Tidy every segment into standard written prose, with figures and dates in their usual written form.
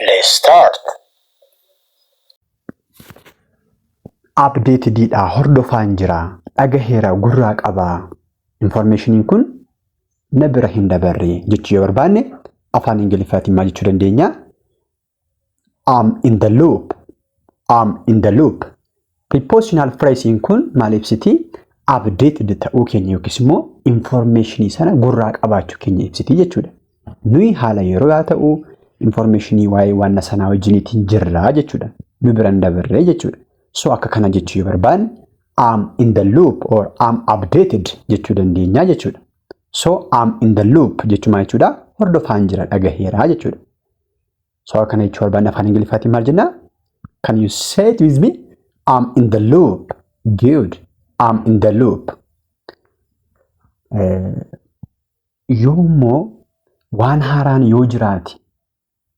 Let's start. Updated dha hordofaan jira dhagaheera gurraa qaba informationiin kun na bira hin dabarre jechuu yoo barbaanne afaan Ingiliffaatiin maal jechuu dandeenya? I'm in the loop. I'm in the loop. Prepositional phrase kun maal ibsiti? Updated ta'uu keenya yookiis immoo informationii sana gurraa qabaachuu keenya ibsiti jechuudha. Nuyi haala yeroo yaa ta'u informationii waa'ee waan sanaa wajjiniitiin jirra jechuudha. Nu bira hin dabarre jechuudha. So akka kana jechuu yoo barbaanne I'm in the loop or I'm updated jechuu dandeenya jechuudha. So I'm in the loop jechuun maal jechuudha? Hordofaan jira dhagaheera jechuudha. So akka kana jechuu barbaanne afaan Ingiliffaatiin maal jenna? Can you say it with me? I'm in the loop. Good. I'm in the loop. Yoommoo waan haaraan yoo jiraate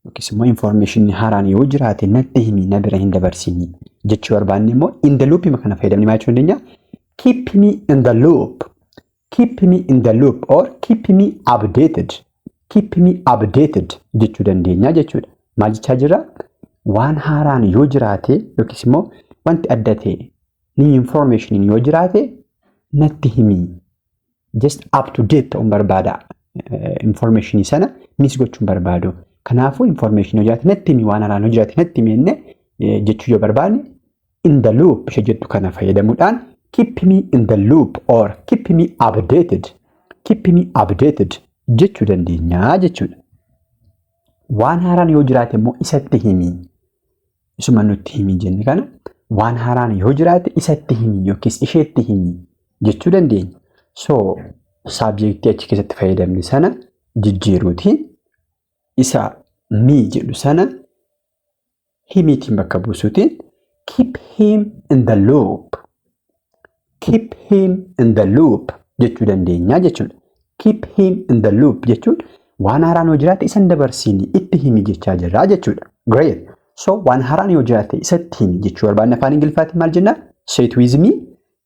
yookiis immoo information haaraan yoo jiraate natti himi na bira hin dabarsinii jechuu barbaanne immoo in the loop kana fayyadamne maal jechuu dandeenya? Keep me in the loop. Keep me in the loop or keep me updated. Keep me updated jechuu dandeenya jechuudha. Maal jechaa jirra? Waan haaraan yoo jiraate yookiis immoo wanti adda ta'e ni information yoo jiraate natti himi. Just up to date ta'uun barbaada. Information sana miss gochuun barbaadu. Kanaafuu information yoo jiraate natti himi waan haaraan yoo jiraate natti himi jennee jechuu yoo barbaanne in the loop ishee jettu kana fayyadamuudhaan keep me in the loop or keep me updated keep me updated jechuu dandeenya jechuudha. Waan haaraan yoo jiraate immoo isatti himi. Isuma nutti himi jenne kana waan haaraan yoo jiraate isatti himi yookiis isheetti himi jechuu dandeenya. So saabjektii achi keessatti fayyadamne sana jijjiiruutiin isa me jedhu sana himiitiin bakka buusuutiin keep him in the loop. Keep him in the loop jechuu dandeenya jechuudha. Keep him in the loop jechuun waan haaraan yoo jiraate isa hin dabarsiini itti himi jechaa jirra jechuudha. Great. So waan haaraan yoo jiraate isatti himi jechuu barbaanne afaan Ingiliffaatiin maal jenna? Say it with me.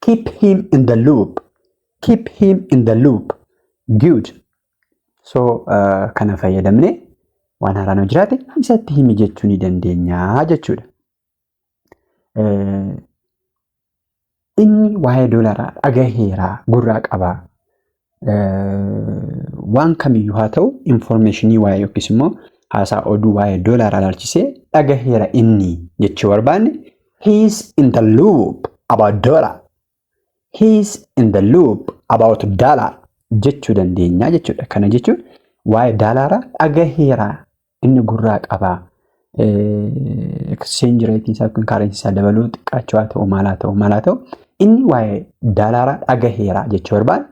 Keep him in the loop. Keep him in the loop. Good. So kana fayyadamne waan haaraan yoo jiraate isatti himi jechuu ni dandeenya jechuudha. Inni waa'ee doolaraa dhagaheera gurraa qaba. Waan kamiyyuu haa ta'u infoormeeshinii waa'ee yookiis immoo haasaa oduu waa'ee doolaaraa ilaalchisee dhagaheera inni jechuu barbaanne he is in the loop about dollar. He is in the loop about dollar jechuu dandeenya jechuudha. Kana jechuun waa'ee doolaaraa dhagaheera inni gurraa qaba. Exchange rate isaa yookiin currency isaa dabaluu xiqqaachuu haa ta'u maal haa ta'u maal haa ta'u inni waa'ee doolaaraa dhagaheera jechuu barbaanne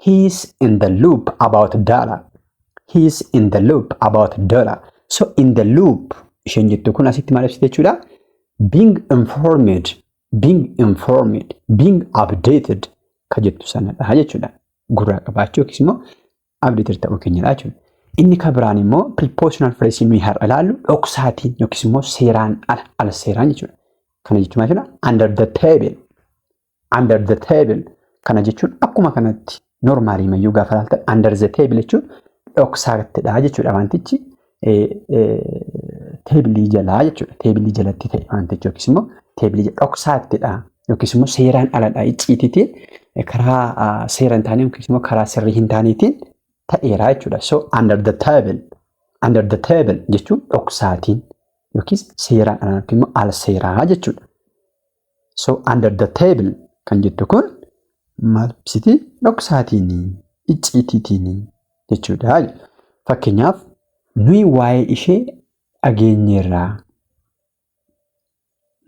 he is in the loop about dollar. He is in the loop about dollar. So in the loop isheen jettu kun asitti maal ibsite jechuudha? Being informed, being informed, being updated ka jettu sanadha jechuudha. Gurraa qabaachuu yookiis immoo updated ta'uu keenyadha jechuudha. Inni kan biraan immoo prepositional phrase nuyi har'a ilaallu dhoksaatiin yookiis immoo seeraan ala, ala seeraan jechuudha. Kana jechuun maal jechuudha? Under the table. Under the table. Kana jechuun akkuma kanatti normaalii mayyuu gaafa ilaaltan under the table jechuun dhoksaаттidha jechuudha wantichi teebilii jalaa jechuudha. Teebilii jalatti ta'e wantichi yookiis immoo teebilii dhoksaаттidha yookiis immoo seeraan aladha icciitiitiin karaa seera hin taane yookiis immoo karaa sirrii hin taaneetiin ta'eera jechuudha. So under the table, under the table jechuun dhoksaatiin yookiis seeraan alaa yookiin immoo al seeraa jechuudha. So under the table kan jettu kun maal ibsiti? Dhoksaatiin, icciitiitiin jechuudha. Fakkeenyaaf nuyi waa'ee ishee dhageenyeerra.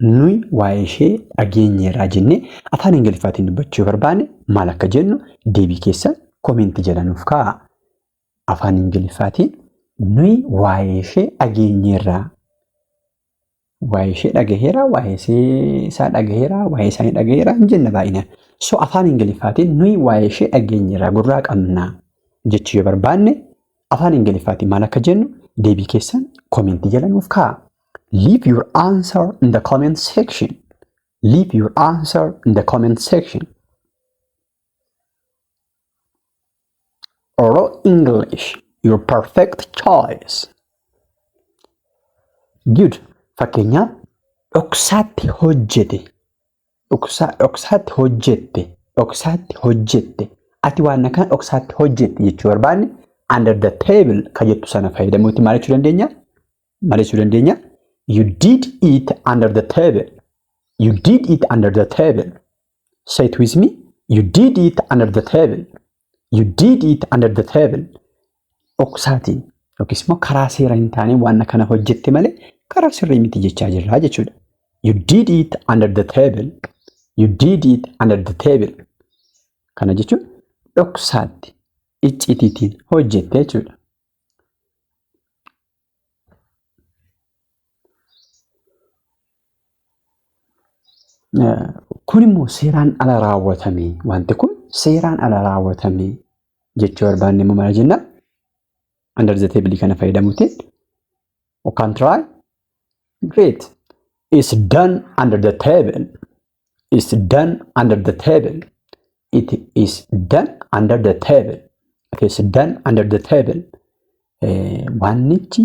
Nuyi waa'ee ishee dhageenyeerra jennee afaan Ingiliffaatiin dubbachuu yoo barbaanne maal akka jennu deebii keessan koomeentii jala nuuf kaa'aa. Afaan Ingiliffaatiin nuyi waa'ee ishee dhageenyeerra. Waa'ee ishee dhagaheera, waa'ee isaa dhagaheera, waa'ee isaanii dhagaheera hin jenna baay'inaan. So afaan Ingiliffaatiin nuyi waa'ee ishee dhageenyeerra gurraa qabna jechuu yoo barbaanne afaan Ingiliffaatiin maal akka jennu deebii keessan koomeentii jala nuuf kaa'aa. Leave your answer in the comment section. Leave your answer in the comment section. Oral English, your perfect choice. Good. Fakkeenyaaf dhoksaatti hojjete. Dhoksaatti hojjette. Dhoksaatti hojjette. Ati waan kana dhoksaatti hojjette jechuu barbaanne under the table kan jettu sana fayyadamuutti maal jechuu dandeenya? Maal jechuu dandeenya? You did it under the table. You did it under the table. Say it with me. You did it under the table. You did it under the table. Dhoksaatiin yookiis immoo karaa seera hin taane waan kana hojjette malee karaa sirrii miti jechaa jirra jechuudha. You did it under the table. You did it under the table. Kana jechuun dhoksaatti iccitiitiin hojjette jechuudha. Kun immoo seeraan ala raawwatame. Wanti kun seeraan ala raawwatame jechuu barbaanne immoo maal jenna? Under the table kana fayyadamuutiin we can try. Great. It's done under the table. It's done under the table. It is done under the table. It is done under the table. Wannichi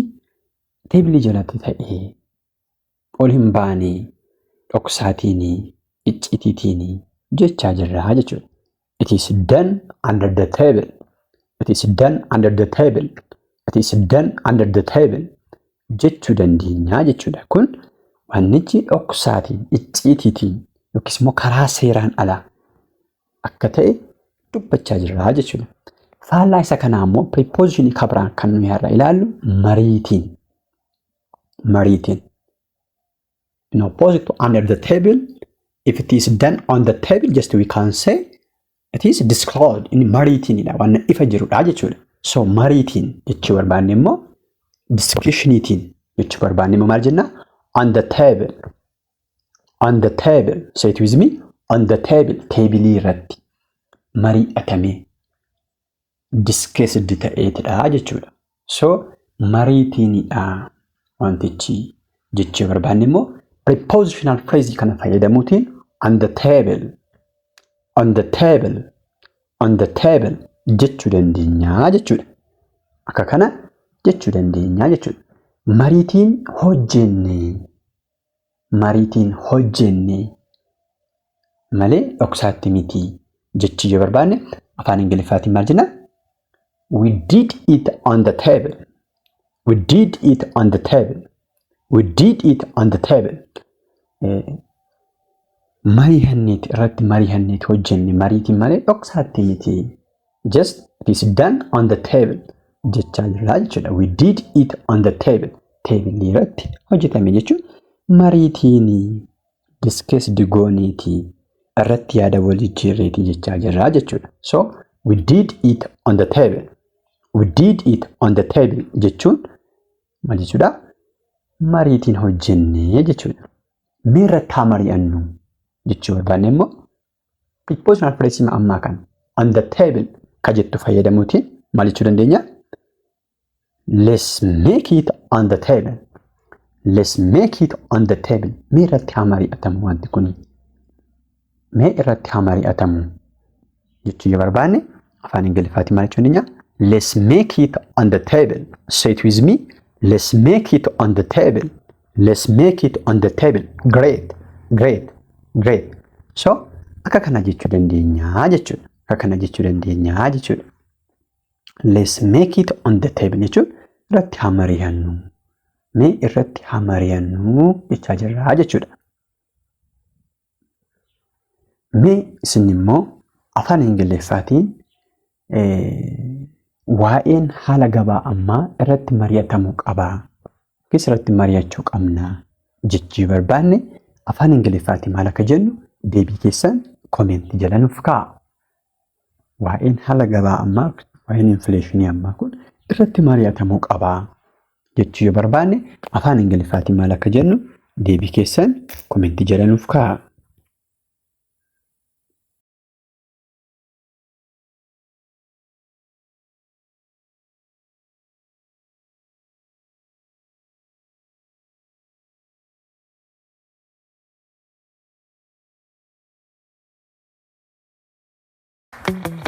teebilii jalatti ta'ee ol hin baane dhoksaatiin iccitiitiin jechaa jirra jechuudha. It is done under the table. It is done under the table. It is done under the table jechuu dandeenya jechuudha. Kun wannichi dhoksaatiin iccitiitiin yookiis immoo karaa seeraan alaa akka ta'e dubbachaa jirra jechuudha. Faallaa isa kanaa immoo prepositionii kabiraan kan nuyi har'a ilaallu mariitiin. Mariitiin. In opposite to under the table, if it is done on the table, just we can say it is disclosed. Inni mariitiinidha. Waan ifa jirudha jechuudha. So mariitiin jechuu barbaanne immoo discretioniitiin jechuu barbaanne immoo maal jenna? On the table. On the table. Say it with me. On the table. Teebilii irratti mari'atamee discussed ta'eetidha jechuudha. So mariitiinidha wantichi jechuu barbaanne immoo prepositional phrase kana fayyadamuutiin on the table, on the table, on the table jechuu dandeenya jechuudha. Akka kana jechuu dandeenya jechuudha. Mariitiin hojjenne, mariitiin hojjenne malee dhoksaatti miti jechuu yoo barbaanne afaan Ingiliffaatiin maal jenna? We did it on the table. We did it on the table. We did it on the table. Mariihanneeti irratti mariihanneeti hojjenne mariitiin malee dhoksaatti miti. Just it is done on the table jechaa jirra jechuudha. We did it on the table. Teebilii irratti hojjetame jechuun mariitiin discussed gooneeti irratti yaada wal jijjiirreeti jechaa jirra jechuudha. So we did it on the table. We did it on the table jechuun maal jechuudha? Mariitiin hojjenne jechuudha. Mee irratti haa mari'annu jechuu barbaanne immoo prepositional phrase ammaa kana on the table ka jettu fayyadamuutiin maal jechuu dandeenya? Let's make it on the table. Let's make it on the table. Mee irratti haa mari'atamu wanti kun. Mee irratti haa mari'atamu jechuu yoo barbaanne afaan Ingiliffaatiin maal jechuu dandeenya? Let's make it on the table. Say it with me. Let's make it on the table. Let's make it on the table. Great, great, great. So akka kana jechuu dandeenya jechuudha. Akka kana jechuu dandeenya jechuudha. Let's make it on the table jechuun irratti haa mari'annu. Mee irratti haa mari'annu jechaa jirra jechuudha. Mee isin immoo afaan Ingiliffaatiin waa'een haala gabaa ammaa irratti mari'atamuu qaba. Yookiis irratti mari'achuu qabna jechuu barbaanne afaan Ingiliffaatiin maal akka jennu deebii keessan koomentii jala nuuf kaa'a. Waa'een haala gabaa ammaa, waa'een infleeshinii ammaa kun irratti mari'atamuu qaba jechuu yoo barbaanne afaan Ingiliffaatiin maal akka jennu deebii keessan koomentii jala nuuf kaa'a. you.